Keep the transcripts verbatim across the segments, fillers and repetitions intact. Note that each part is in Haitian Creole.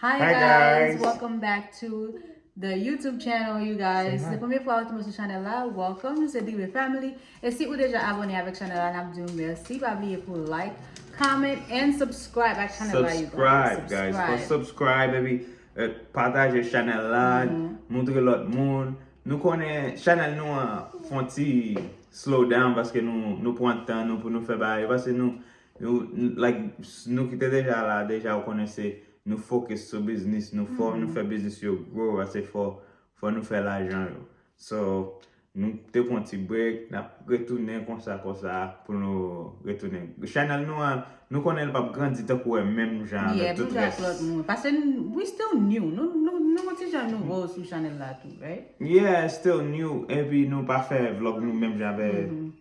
Hi Hi, guys, guys. Welcome back to the YouTube channel, you guys. Say hi. Se premye fwa ou tonbe sou chanèl la, welcome, nou se Dribe Family. E si ou deja abone avèk chanèl la, n ap di w mèsi. Pa bliye pou like, comment and subscribe ak chanèl la, you guys. Subscribe, guys. Fò subscribe, epi eh, pataje chanèl la, montre lòt moun. Nou konnen chanèl nou an fon ti slow down paske nou, nou pran tan nou pou nou fè bagay. Paske nou, nou, like, nou ki te deja la, deja ou konnen se nou focus sou biznis nou, fò nou fè biznis yo grow, paske fò, fò nou fè lajan yo. So, nou te pran ti break, n ap retounen konsa, konsa, pou nou retounen. Chanèl nou an, nou konnen l p ap grandi tankou wè menm jan Yeah, avèk tout nou ak rès. Lòt moun. Paske n- we still new. Nou, nou, nou yon ti jan nouvo sou chanèl la tou, right? Yeah, still new. Epi nou pa fè vlog nou menm jan avè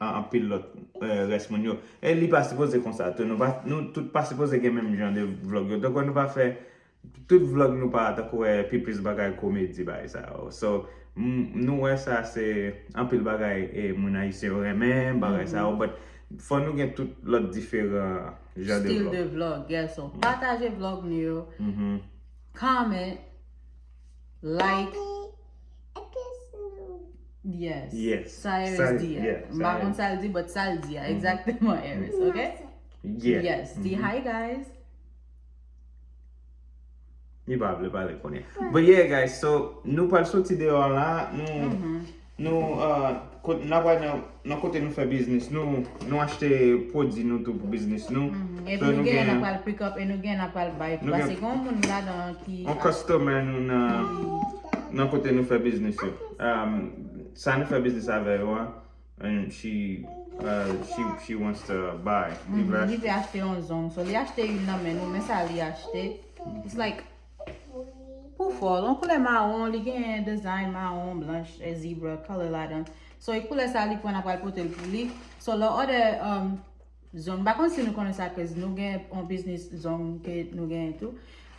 an- anpil lòt eh, rès moun yo. E li pa sipoze konsa tou. Nou, pa, nou tout pa sipoze gen menm jan de vlog yo. Donk nou pa fè tout vlog nou pa tankou wè pi plis bagay komedi bagay sa yo. So m- nou wè sa se anpil bagay e moun ayisyen yo renmen bagay sa yo, but fò nou gen tout lòt diferan jan de Stil vlog. De vlog, yeah. So, pataje vlog nou yo, Mhm. Comment, like, yes. Yes. Sa Eris Sa- di a. yeah, M pa sa- konn sa l di, but sa l di a. Exactement, Eris, ok? Yeah. Yes, di hi guys. Li pa vle pale kounye. But yeah, guys, so nou pral soti deyò la, nou nou uh, kot, n ap wè nan, nan kote nou fè biznis, nou nou achte pwodui nou tou pou biznis nou. Epi nou gen n ap pral pick up e nou gen n ap pral bay tou. Paske gen yon moun ladan ki Yon customer nou nan nan kote nou fè biznis yo. Um, sa nou fè biznis avè yo a, and she uh, she she wants to buy. Li vle Li vle achte yon zong. So li achte youn nan men nou, men sa li achte. It's like pou fò l, yon koulè mawon, li gen design mawon, blanch, e zebra, color ladan. So e koulè sa li pran n ap pral pote l pou li. So lè w order um, zong, m pa konn si nou konnen sa, cause nou gen yon biznis zong ke nou gen tou.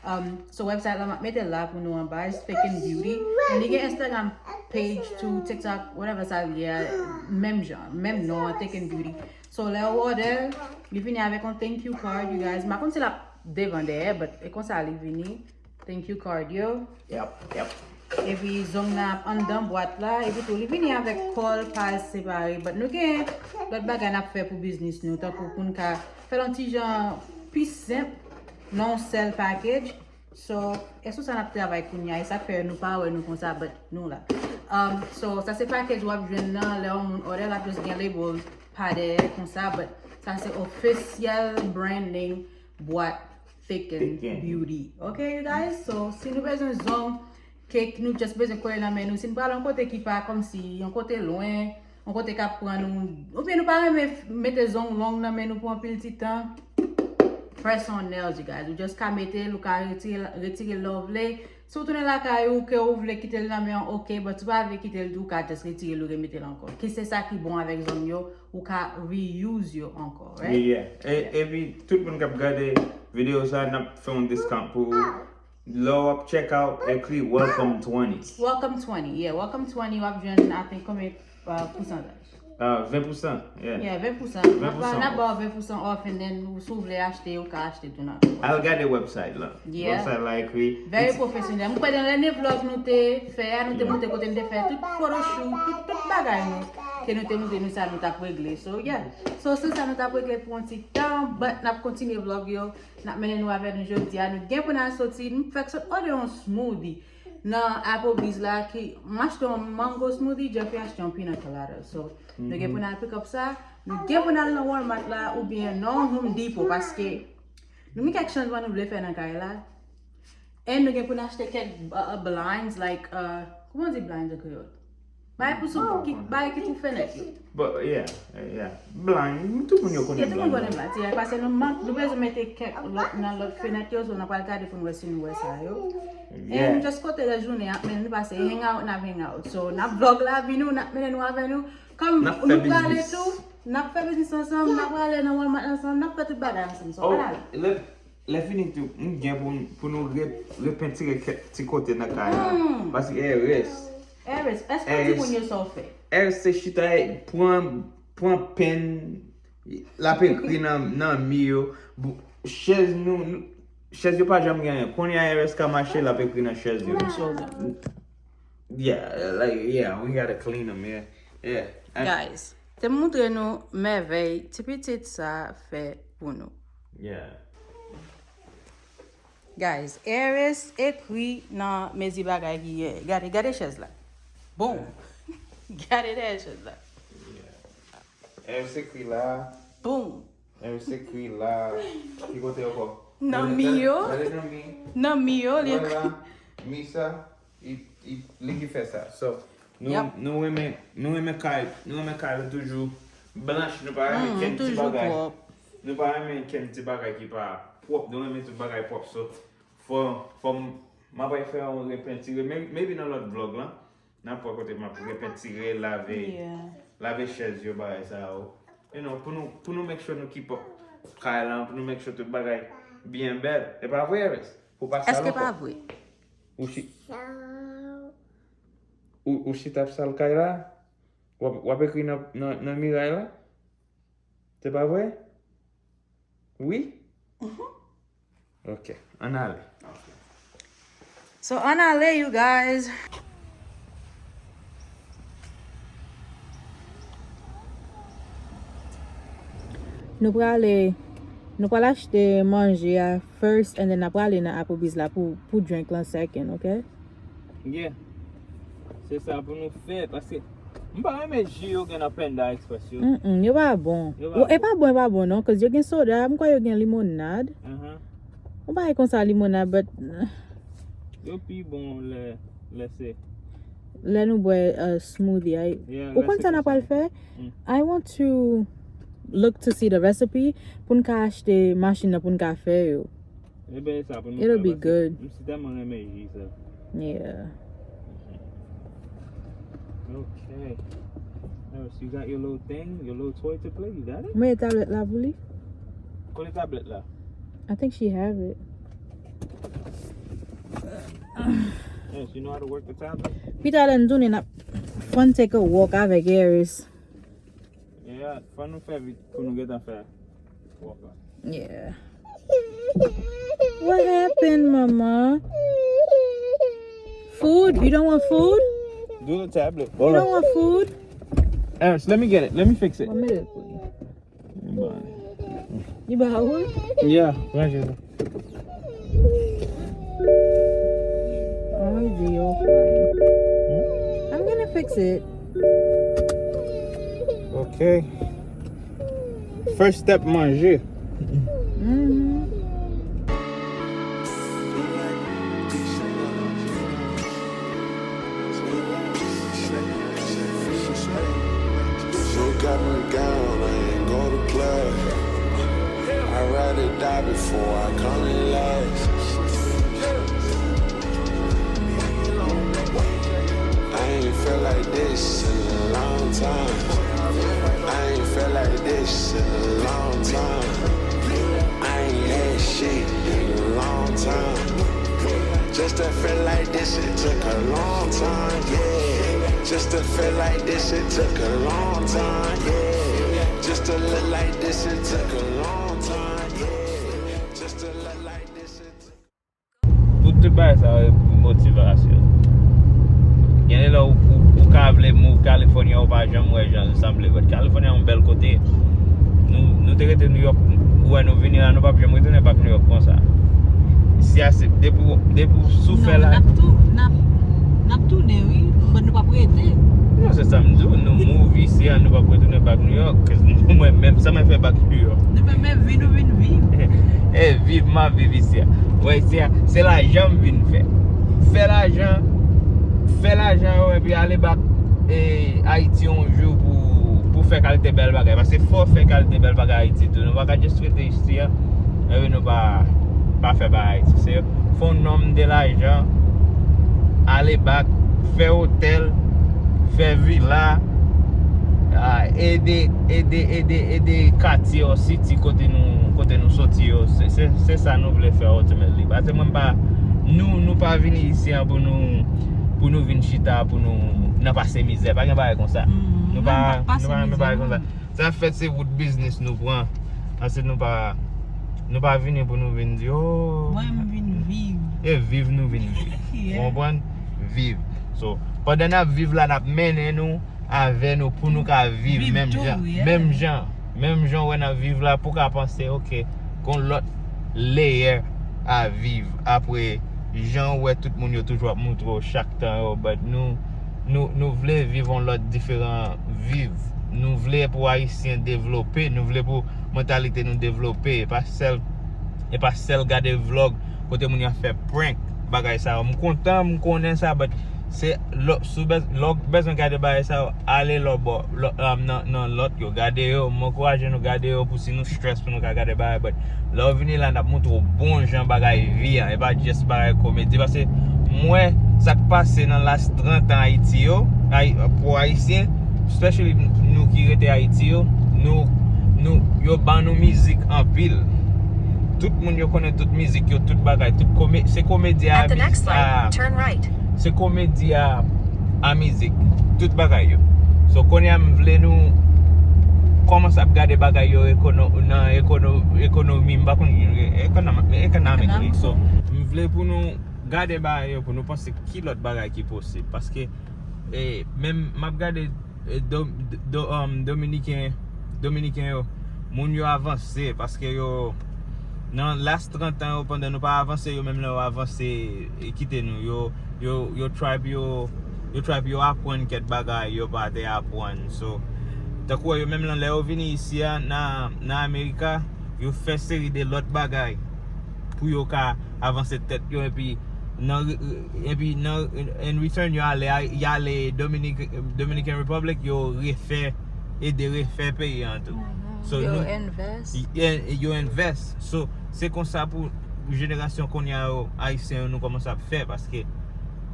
Um, so website la m ap mete l la pou nou anba, it's Thick and Beauty. And li gen Instagram page tou, TikTok, whatever sa li ye, menm jan, menm non an, Thick and Beauty. So lè w order, li vini avèk yon thank you card, you guys. M pa konn si l ap devan dèyè, but e konsa li vini. Thank you card yo. Yep, yep. Epi zong nan ap anndan bwat la, epi tou li vini avèk kòl, paj separe. But nou gen lòt bagay n ap fè pou biznis nou, tankou pou n ka fè l yon ti jan pi senp, nan yon sèl package. So, e sou sa n ap travay kounye a, e sa k fè nou pa wè nou konsa, but nou la. Um, so, sa se package w ap jwenn nan, lè yon moun order l ap just gen label pa dèyè konsa, but sa se official branding bwat Thick and Thick and Beauty. Ok, you guys? So, si nou bezwen zong, cake, nou just bezwen kole nan men nou. Si nou pral yon kote ki pa kòmsi, yon kote lwen, yon kote k ap pran nou, oubyen nou pa renmen f- mete zong long nan men nou pou anpil ti tan, press on nails, you guys. Ou just ka mete l, ou ka retire, retire l lè w vle. Si w tounen lakay ou, ke ou vle kite l nan men an, ok, but si w pa vle kite l tou, ou ka just retire l ou remete l ankò. Ki se sa ki bon avèk zong yo, ou ka reuse yo ankò, right? Yeah, yeah. E, epi tout moun k ap gade videyo sa, n ap fè yon discount pou ou. Lè w ap check out, ekri welcome twenty. Welcome twenty, yeah, welcome twenty, w ap jwenn, I think, konbyen uh, pousantaj? Uh, ven pousan, yeah. Yeah, ven pousan. N ap ba Ven pousan. N ap ba w ven pousan off, and then si w vle achte, ou ka achte tou nan. Al gade website la. Yeah. Website la ekri. Very profesyonèl. Mwen kwè nan dènye vlog nou te fè a, nou te montre kote nou te fè tout photoshoot, tout, tout bagay nou. Ke nou te montre nou sa nou t ap regle. So, yeah. So, se sa nou t ap regle pou yon ti tan, but n ap kontinye vlog yo. N ap mennen nou avè nou jodi a. Nou gen pou n al soti, m fèk sot order yon smoothie nan Applebee's la ki, m achte yon mango smoothie, Jeffrey achte yon pina colada. So, nou gen pou n al pick up sa. Nou gen pou n al nan Walmart la oubyen nan Home Depot paske nou gen kèk chanjman nou vle fè nan kay la. And nou gen pou n achte kèk uh, uh, blinds, like, uh, kòman di blinds an kreyòl? Bagay pou sou, ki, bagay ki pou fenèt yo. But yeah, yeah. Blind, tout moun yo Ke konnen tout moun blind. Konnen blind, yeah, paske nou mank, nou bezwen mete kèk lòt nan lòt fenèt yo, so n ap pral gade pou n wè si nou wè sa yo. Yeah. And just kote lè jounen ap mennen nou pase hang out, n ap hang out. So, n ap vlog la, vini, n ap mennen nou avè nou. Kòm N ap fè nou prale biznis. Tou, n ap fè biznis ansanm, n ap prale nan Walmart ansanm, n ap fè tout bagay ansanm. So, Oh, ala. lè, lè fini tou, m gen pou, pou nou re, repentire kèk ti kote nan kay la. Hmm. Paske Eris. Eris, èske w di moun yo sa w fè? Eris se chita e pran, pran pen, l ap ekri nan, nan mi yo. Bou- Chèz nou, nou, Chèz yo pa janm gen anyen. Kounye a Eris ka mache, l ap ekri nan chèz yo. Yeah, like, yeah, we gotta clean them, yeah. Yeah. Guys, te m moutre nou mèvèy ti pitit sa fè pou nou. Yeah. Guys, Eris ekri nan mezi bagay ki ye. Gade, gade chèz la. Boom. Gade dèyè chèz la. Eris ekri la. Boom. Eris ekri la. Ki kote ankò? Nan mi yo. Gade nan mi. Nan mi yo, li Wè la, mi sa, li, li, li ki fè sa. So, nou, Yep. nou renmen, nou renmen kay, nou renmen kay yo toujou blanch, nou pa renmen Mm, kenn ti toujou bagay. Pwòp. Nou pa renmen kenn ti bagay ki pa pwòp, nou renmen tout bagay pwòp. So, fò, fò m, m ap fè yon repentire, may- maybe nan lòt vlog lan, n ap wè kote m ap repentire, lave, Yeah. lave chèz yo, bagay sa yo. You know, pou nou, pou nou make sure nou keep up kay lan, pou nou make sure tout bagay byen bèl. E pa vre, Eris? Pou pa sal Èske pa ankò. Vre? Ou chi-, ou, ou chita ap sal kay la? W ap, w ap ekri nan, nan, nan miray la? Se pa vre? Wi? Ok, ann ale. So, ann ale, you guys. Nou prale, nou pral achte manje a first, and then n ap prale nan Applebee's la pou, pou drink lan second, ok? Yeah. Se sa pou nou fè, paske m pa renmen ji yo gen nan Panda Express yo. Mm-mm, yo pa bon. Yo pa E pa bon, e pa bon non, cause yo gen soda, m kwè yo gen limonad. Uh-huh. Ou pa konsa limonad, but Yo pi bon lè, lè se. Lè nou bwè uh, smoothie, ay. Yeah, Ou konn sa n ap pral fè? Mm. I want to look to see the recipe pou n ka achte machin nan pou n ka fè yo. Ebe sa pou nou It'll fè, be paske good. M si tèlman renmen ji sa. Yeah. Ok. Eris, you got your little thing, your little toy to play? You got it? Mwen tablèt la pou li. Kote tablèt la? I think she have it. Eris, you know how to work the tablet? Pita lè n tounen n ap fò n take a walk avèk Eris. Yeah, fò nou fè vit pou nou gentan fè walk la. Yeah. What happened, mama? Food? You don't want food? Do the tablet. You don't want food? Eris, let me get it. Let me fix it. Mwen mete l pou li. Li ba ou? Yeah, ranje sa. Mwen di yo fine. I'm gonna fix it. Ok. First step, manje. Mhm. You got me down, I ain't go to class. I'd rather die before I come in last. I ain't felt like this in a long time. I ain't felt like this in a long time. I ain't had shit in a long time. Just to feel like this, it took a long time, yeah. Just to feel like this, it took a long time, yeah. Just to look like this, it took a long time, yeah. Just to look like this, it took Pou tout bagay sa yo, motivasyon. Gen de lè ou, ou, ou ka vle move California, ou pa janm wè jan l sanble. But California yon bèl kote. Nou, nou te rete New York, ou wè nou vini la, nou p ap janm retounen back New York konsa. Isi a se, depi w, depi w sou fè la. N ap tou, n ap, n ap tounen, wi. But nou p ap rete. Non, se sa m di w, nou move isi a, nou p ap retounen back New York. 'Cause mwen menm, sa mwen fè back New York. Nou menm, men vi nou vin viv. E viv m ap viv isi a. Wè, isi a, se lajan m vin fè. Fè lajan, fè lajan yo, epi ale back, e, Ayiti yon jou pou, pou fè kalite bèl bagay. Paske fò w fè kalite bèl bagay Ayiti tou. Nou pa ka just rete isi a, epi nou pa, pa fè bagay Ayiti. Se fè yon nonm de lajan, ale back, fè otèl, fè vila, a, ede, ede, ede, ede katye yo, city kote nou, kote nou soti yo. Se, se, se sa nou vle fè ultimately. Paske mwen pa, nou, nou pa vini isi an pou nou, pou nou vin chita, pou nou nan pase mizè. Pa gen bagay konsa. Nou pa, nou pa nan bagay konsa. Sa fèt se wout biznis nou pran. Ansi nou pa, Nou pa vini pou nou vin di, "Oh." Mwen, m vin viv. E viv nou vin viv. Yeah. Ou konprann? Viv. So, pandan n ap viv la, n ap mennen nou avè nou pou nou ka viv menm jan. Menm jan. Menm jan w wè n ap viv la, pou w ka panse, "Ok, gon lòt layer a viv." Apre, jan w wè tout moun yo toujou ap moutre w chak tan yo, but nou, nou, nou vle viv yon lòt diferan viv. Nou vle pou Ayisyen devlope, nou vle pou mantalite nou devlope, e pa sèl, e pa sèl gade vlòg kote moun yo ap fè prank, bagay sa yo. M kontan, m konnen sa, but se lè, si w bez-, lè w bezwen gade bagay sa yo, ale lòt bò, lò, um, nan, nan lòt yo, gade yo. M ankouraje nou gade yo pou si nou stress pou nou ka gade bagay, but lè w vini la, n ap moutre w bon jan bagay vi a, e pa just bagay komedi, paske m wè sa k pase nan last trant an Ayiti yo, Ay-, pou Ayisyen, especially nou ki rete Ayiti yo, nou, nou, yo ban nou mizik anpil. Tout moun yo konnen tout mizik yo, tout bagay, tout kome-, se komedi a, se komedi a, a mizik, tout bagay yo. So, kounye a m vle nou kòmanse ap gade bagay yo ekono-, nan ekono-, ekonomi, m pa konn, ekonomi, economically. So, m vle pou nou gade bagay yo, pou nou panse ki lòt bagay ki posib. Paske, e, menm m ap gade, e, do, do, um, Dominiken, Dominiken yo, moun yo avanse, paske yo, nan last trant an yo, pandan nou pa avanse, yo menm nan yo avanse, e kite nou. Yo, yo, yo try pou yo, yo try pou yo aprann kèk bagay yo pa te aprann. So, tankou yo menm nan lè yo vini isi a, nan, nan Amerika, yo fè seri de lòt bagay pou yo ka avanse tèt yo, epi nan, epi nan, in return, yo ale, y ale Dominic-, Dominican Republic, yo refè, ede refè peyi an tou. So, yo nou, invest. Y-, yo invest. So, se konsa pou jenerasyon kounye a yo, Ayisyen yo, nou kòmanse ap fè, paske,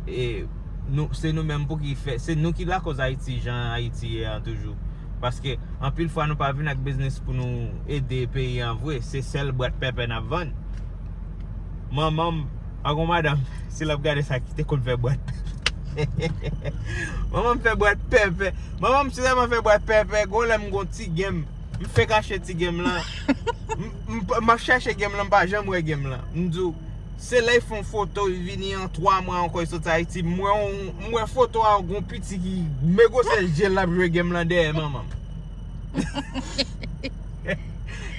e, nou, se nou menm pou ki fè, se nou ki lakòz Ayiti, jan Ayiti ye an toujou. Paske anpil fwa nou pa vin ak biznis pou nou ede peyi an vre, se sèl bwat pèpè n ap vann. Manman m, pa gon madanm, si l ap gade sa, ki te konn fè bwat pèpè. Manman m fè bwat pèpè. Manman m sèlman fè bwat pèpè, gon lè m gon ti game. M fèk achte ti game lan. M, m, m ap chache game lan, m pa janm wè game lan. M di w, se lè y fè yon foto, y vini an twa mwa ankò, y soti Ayiti. M wè yon, m wè foto a, gon piti ki men gwosè je l ap jwe game lan dèyè manman m.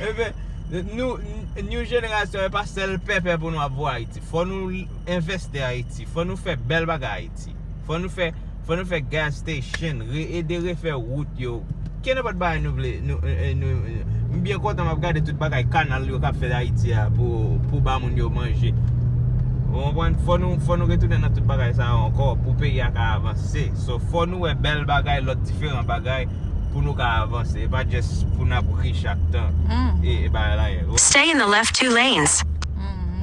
Ebyen, nou, new jenerasyon, e pa sèl pèpè pou nou ap voye Ayiti. Fò nou envesti Ayiti. Fò nou fè bèl bagay Ayiti. Fò nou fè, fò nou fè gas station, re-, ede refè wout yo. Kenenpòt bagay nou vle, nou, e, e, nou, e, m byen kontan m ap gade tout bagay kanal yo k ap fèt Ayiti a pou, pou ba moun yo manje. Ou konprann? Fò nou, fò nou retounen nan tout bagay sa yo ankò pou peyi a ka avanse. So, fò nou wè bèl bagay, lòt diferan bagay pou nou ka avanse. E pa just pou n ap ri chak tan. E, e bagay la ye. Stay in the left two lanes.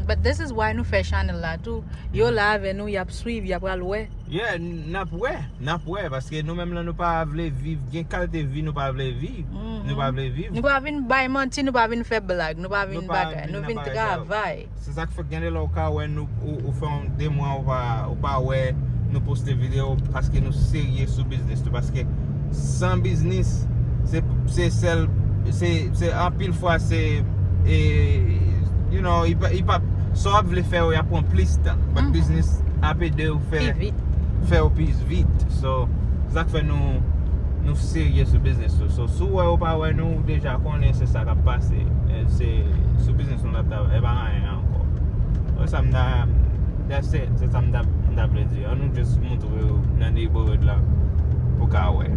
But this is why nou fè channel la tou. Yo la avè nou, y ap swiv, y ap pral wè. Yeah, n ap wè, n ap wè, paske nou menm lan nou pa vle viv, gen kalite vi nou pa vle viv, nou pa vle viv. Nou pa vin bay manti, nou pa vin fè blag, nou pa vin bagay, nou vin travay. Se sa k fè gen de lè w ka wè nou, ou, ou fè yon de mwa ou pa, ou pa wè nou poste videyo, paske nou serye sou biznis nou, paske san biznis, se, se sèl, se, se anpil fwa se, e, you know, y pa, y pa, sa w ap vle fè yo, y ap pran plis tan. But biznis ap ede w fè, fè yo pi vit. So, sa k fè nou, nou serye sou biznis nou. So, si w wè ou pa wè nou, ou deja konnen se sa k ap pase. E se sou biznis nou n ap travay, e pa anyen ankò. Sa m ta, that's it. Se sa m ta, m ta vle di. An nou just moutre w nan neighborhood la pou ka wè.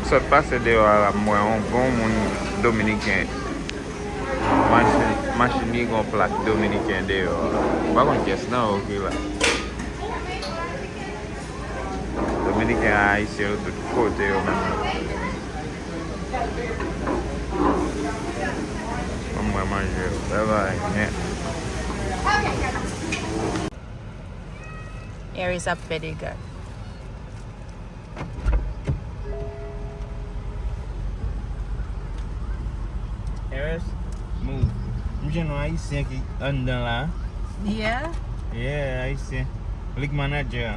Sot pase deyò a la, m wè yon granmoun dominiken. Machin, machin li gon plak dominiken deyò a. M pa konn kiyès nan yo ki la. Dominiken ak Ayisyen yo tout kote yo menm. Ban mwen manje yo. Bye bye. Aries ap fè dega. Aries, move. M jwenn yon Ayisyen ki anndan la. Yeah? Yeah, Ayisyen. Lik manager.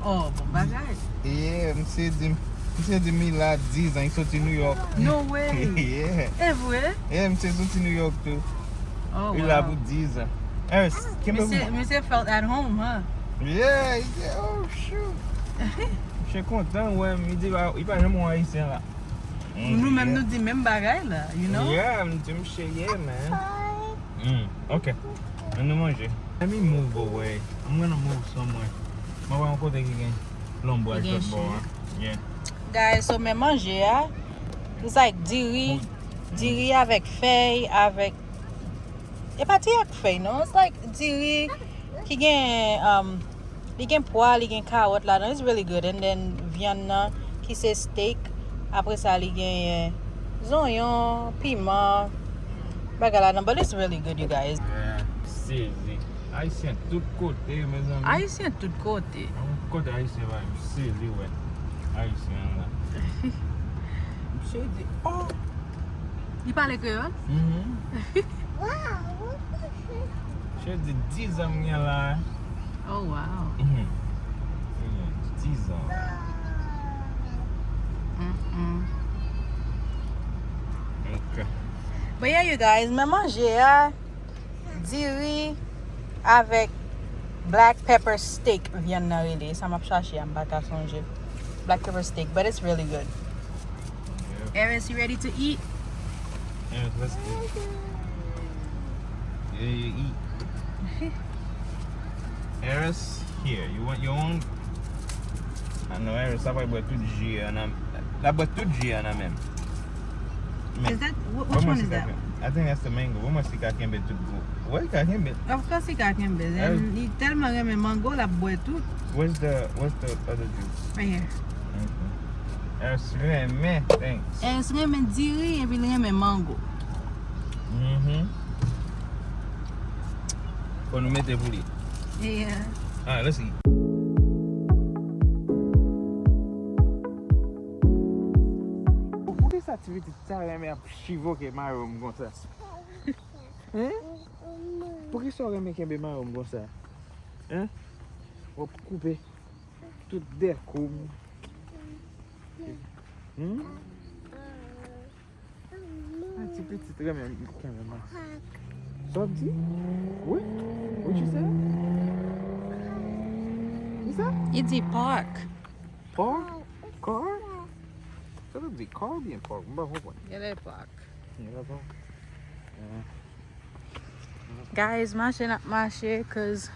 Oh, bon bagay. Yeah, misye di, misye di m li la diz an, li soti New York. No way. Yeah. E vre? Yeah, misye soti New York tou. Oh, wow. Li la pou diz an. Aries, kenbe pou mwen. Misye felt at home, huh? Yeah, yeah, oh, shoot. Misye kontan, wè, li di, li pa janm wè Ayisyen la. Nou menm nou di menm bagay la, you know? Yeah, m di misye, yeah, man. Mm, ok. Ann nou manje. Let me move away. I'm gonna move somewhere. Mwen wè yon kote ki gen lonbraj lòt bò a. Yeah. Guys, so men manje a, it's like diri, diri avèk fèy, avèk, e pa diri ak fèy, non. It's like diri ki gen, um, li gen pwa, li gen kawòt ladan. It's really good. And then vyann nan ki se steak. Apre sa li genyen zonyon, piman, bagay ladan. But it's really good, you guys. Yeah, sezi. Ayisyen tout kote, mezanmi. Ayisyen tout kote. Yon kote Ayisyen pa, m sezi wè Ayisyen an la. M sezi. Oh! Li pale kreyòl? Mhm. Misye di diz an m gen la. Oh, wow. Mhm. Diz an. Mm-mm. Ok. But yeah, you guys, men manje a, diri avèk black pepper steak, vyann nan rele. Sa m ap chache a, m pa ka sonje. Black pepper steak, but it's really good. Yep. Aries, you ready to eat? Aries, let's eat. Yeah, you eat. Aries, here, you want your own? I know Aries, sa va bwè tout ji an nan, l ap bwè tout ji an nan menm. Is that, wh-, which one is that? I think that's the mango. Ban mwen si ka kenbe tout gwo. Wè, li ka kenbe. Of course, li ka kenbe. Li tèlman renmen mango, l ap bwè tout. Where's the, where's the other juice? Right here. Okay. Ernst renmen, thanks. Ernst renmen diri, epi l renmen mango. Mhm. Fò nou mete pou li. Yeah. Alright, let's eat. Poukisa ti pitit sa renmen ap chivoke mayo m konsa? Hein? Poukisa w renmen kenbe mayo m konsa? Hein? W ap koupe tout dèkou m. Hmm? Ah, ti pitit renmen kenbe mayo. Sa w di? Wi? What you say? Kisa? Li di park. Park? Car? Sa w di, car oubyen park? M pa konprann. Genlè park. Genlè park. Yeah. Guys, mache n ap mache, 'cause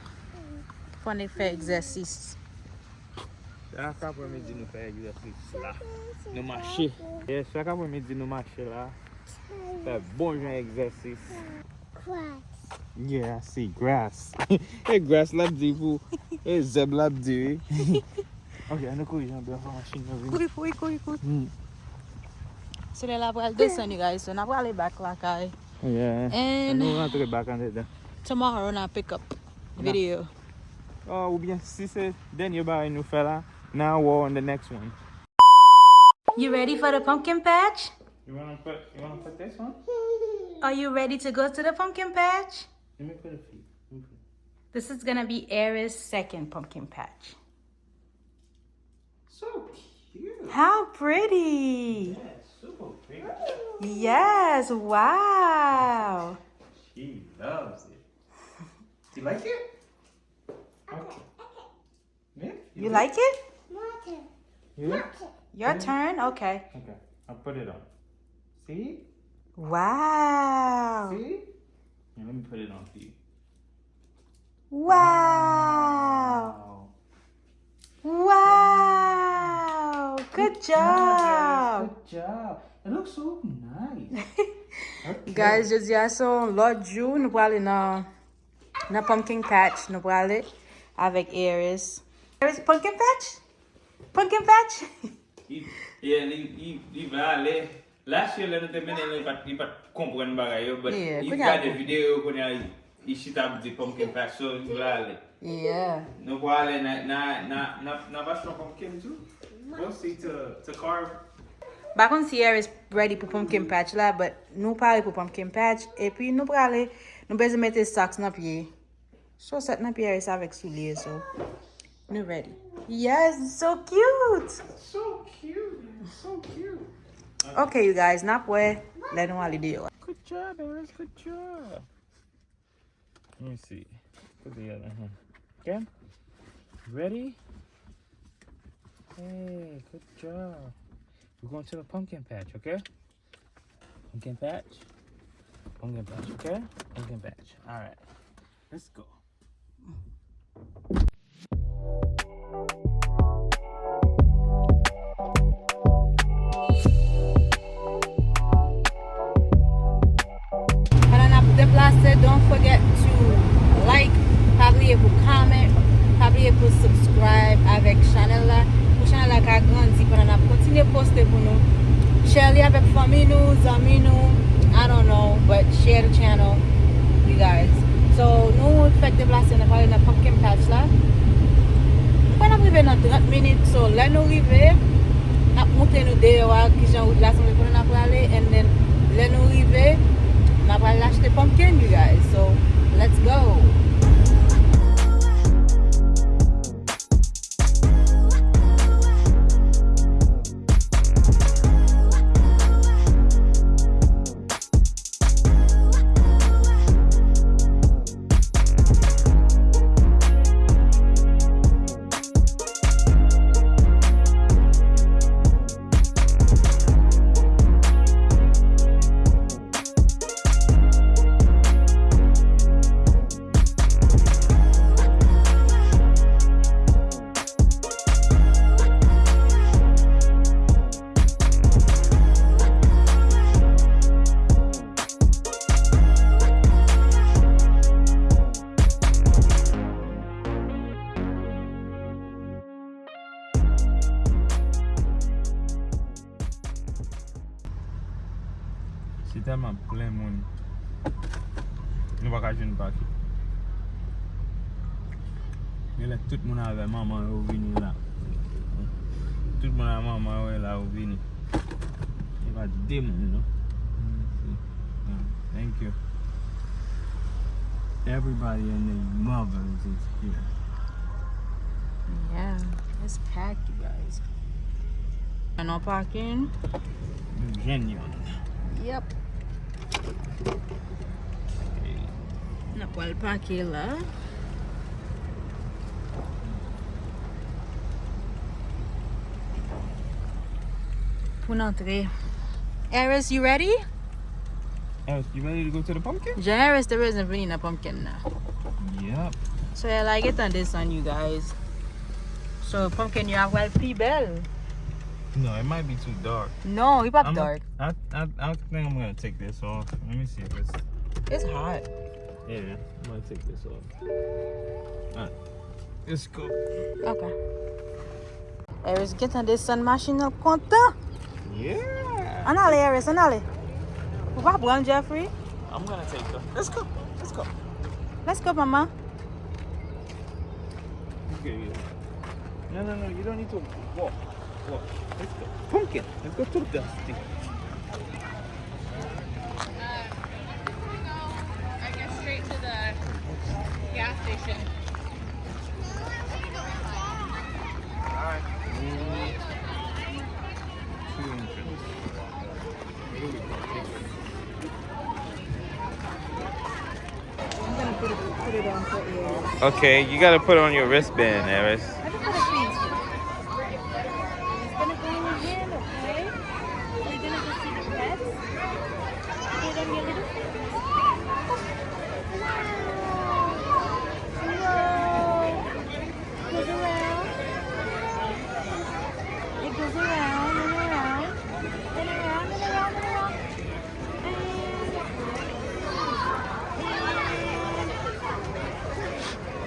fò n fè egzèsis. Chak aprèmidi nou fè egzèsis la. Nou mache. Yeah, chak aprèmidi nou mache la. Fè bon jan egzèsis. Grass. Yeah, I see grass. E grass l ap di pou, e zèb l ap di, wi. Ok, ann nou kouri jan bèl machin nan vini. Kouri, kouri, kouri, kouri. Hmm. Solèy la pral desann, you guys, so n ap prale back lakay. Yeah. And ann nou rantre back andedan. Tomorrow n a pick up video. Oh, oubyen si se dènye bagay nou fè la, n a wè w on the next one. You ready for the pumpkin patch? You wanna put, you wanna put this one? Are you ready to go to the pumpkin patch? Let me put a few. Let me put... This is gonna be Aries' second pumpkin patch. So cute. How pretty. Yeah, super pretty. Yes, wow. She loves it. You like it? Okay. Yeah, you like it? My turn. You? My turn. Your turn? Okay. Okay. I'll put it on. See? Wow. See? And let me put it on for you. Wow. Wow. Good Good job. Good job. It looks so nice. Okay. Guys, jodi a se yon lòt jou, nou prale nan, nan pumpkin patch, nou prale avèk Aris. Aris, pumpkin patch? Pumpkin patch? Li, yeah, li, li, li vle ale. Last year, lè nou te mennen l, li pa t, li pa t konprann bagay yo, but li gade videyo kounye a, li, li chita ap di pumpkin patch, so li vle ale. Yeah. Nou prale nan, nan, nan, nan, nan pasyon pumpkin too. We'll see to, to carve. M pa konn si Aris ready pou pumpkin patch la, but nou pare pou pumpkin patch. Epi nou prale, nou bezwen mete socks nan pye. Chosèt nan pye Aris avèk soulye, so nou ready. Yes, so cute. So cute. So cute. Okay, you guys, n ap wè lè nou ale deyò a. Good job, Aris. Good job. Let me see. Put the other hand. Okay? Ready? Hey, good job. We're going to the pumpkin patch, okay? Pumpkin patch. Pumpkin patch, okay? Pumpkin patch. All right. Let's go. Pandan n ap deplase, don't forget to like, pa bliye pou comment, pa bliye pou subscribe avèk chanèl la, pou chanèl la ka grandi pandan n ap kontinye poste pou nou. Share li avèk fanmi nou, zanmi nou, I don't know, but share the channel, you guys. So, nou fèk deplase, nou prale nan pumpkin patch la. Nou pa n ap rive nan trant minit, so lè nou rive, n ap montre nou deyò a, kijan wout la sanble pandan n ap prale, and then lè nou rive, n ap al achte pumpkin, you guys. So, let's go! Se tèlman plen moun. Nou pa ka jwenn pake. Genlè tout moun avè manman yo vini la. Tout moun avè manman yo la yo vini. E pa de moun, non. Thank you. Everybody and their mothers is here. Yeah, it's packed, you guys. And no parking. Genuine. Yep. N ap pral pake la. Pou n antre. Eris, you ready? Eris, you ready to go to the pumpkin? Jan Eris te bezwen vini nan pumpkin nan. Yep. So, yeah, like, gentan desann, you guys. So, pumpkin yo ap pral pi bèl. No, it might be too dark. No, li p ap dark. I, I, I think I'm gonna take this off. Let me see if it's... It's hot. Yeah, I'm gonna take this off. Alright. Let's go. Okay. Eris gentan desann machin nan kontan. Yeah. Ann ale, Eris, ann ale. Ou pa pran, Jeffrey? I'm gonna take the... Let's go. Let's go. Let's go, mama. Okay, yeah. No, no, no, you don't need to walk. Walk. Let's go. Pumpkin. Let's go to the dusty. Um, I guess straight to the gas station. I'm gonna put it, put it on for Eris. Okay, you gotta put it on your wristband, Eris. I can put a piece. It's gonna go in your hand, okay? We're gonna go see the pets. Put on your little fingers. Wow. Wow. It goes around. It goes around.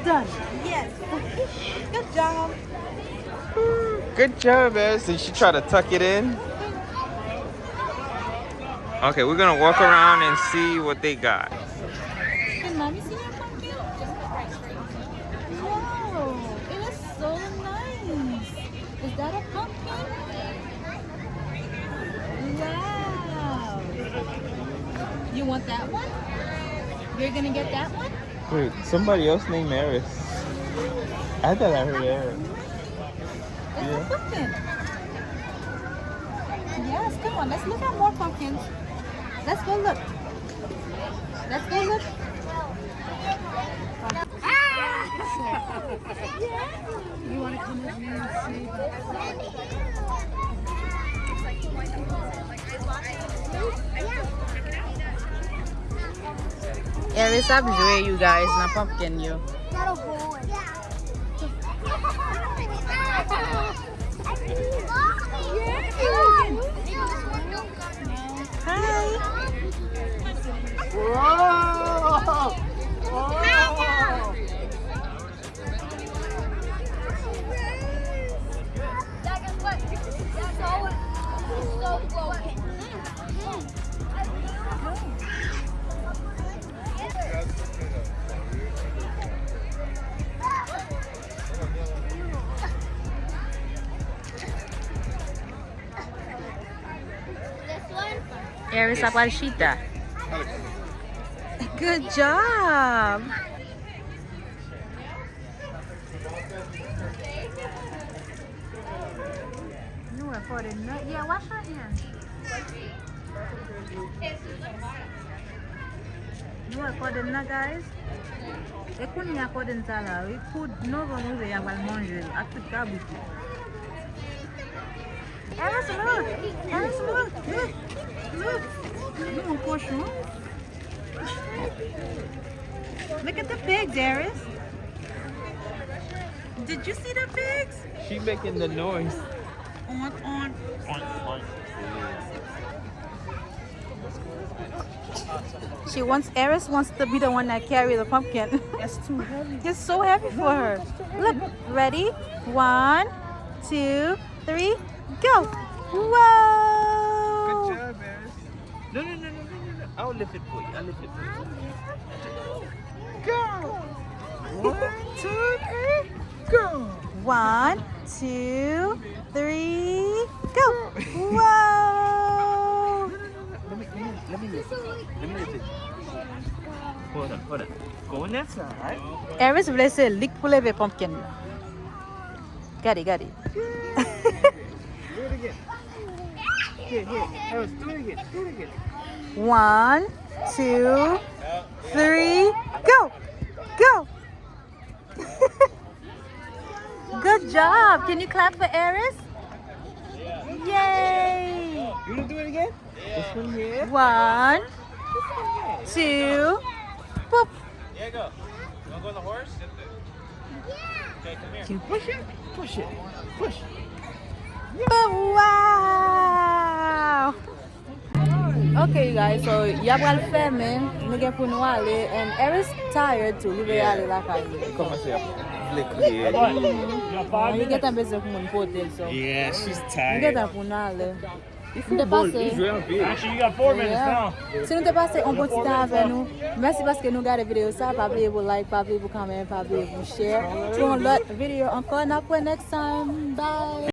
Done. Yes. Good job. Good job, Eris. Did she try to tuck it in? Okay, we're gonna walk around and see what they got. Can mommy see your pumpkin? Wow, it is so nice. Is that a pumpkin? Wow. You want that one? You're gonna get that one? Wait, somebody else named Eris. I thought I heard Eris. It's a pumpkin. Yes, come on, let's look at more pumpkins. Let's go look. Let's go look. You wanna come with me and see? Eris ap jwe, you guys, nan pumpkin yo. Hi. Whoa! Whoa! Eris ap al chita. Good job. Nou wè kòden nan. Yeah, wash your hand. Nou wè kòden nan, guys. E kounye a kòden sa la, wi. Kou novanm rive, y a pral manje l ak tout kabrit yo. Eris, look! Eris, look! Look! Look! Nou yon kochon. Look at the pigs, Eris. Did you see the pigs? She making the noise. On, on. She wants, Eris wants to be the one that carry the pumpkin. That's too heavy. It's so heavy for her. Look, ready? One, two, three, go. Whoa! Good job, Eris. No, no, no, no, no, no, no. I'll lift it for you. I'll lift it for you. Go. One, two, three, go. One, two, three, go. Whoa! No, no, no, no. Let me, let me, let me lift it. Let me lift it. Hold on, hold on. Go on that side. Eris vle se li k pou leve pumpkin nan. Gade, gade. Do it again. Here, here. Eris, do it again. Do it again. One, two, three, go. Go. Good job. Can you clap for Eris? Yay. You wanna do it again? This one here. One, two, boop. Diego, you wanna go on the horse? Okay, come here. Can you push it? Push it. Push. Wow! Ok, you guys, so y ap pral fèmen, nou gen pou nou ale, and Eris tired too, li vle ale lakay li. Li kòmanse ap vle kriye. Li gentan bezwen pou moun pote l, so. Yeah, she's tired. Nou gentan pou nou ale. Li foutbòl, li jwe anpil. Actually, you got four minutes now. Si nou te pase yon bon ti tan avè nou, mèsi paske nou gade videyo sa, pa bliye pou like, pa bliye pou kòmante, pa bliye pou share. Pou yon lòt videyo ankò, n ap wè next time. Bye.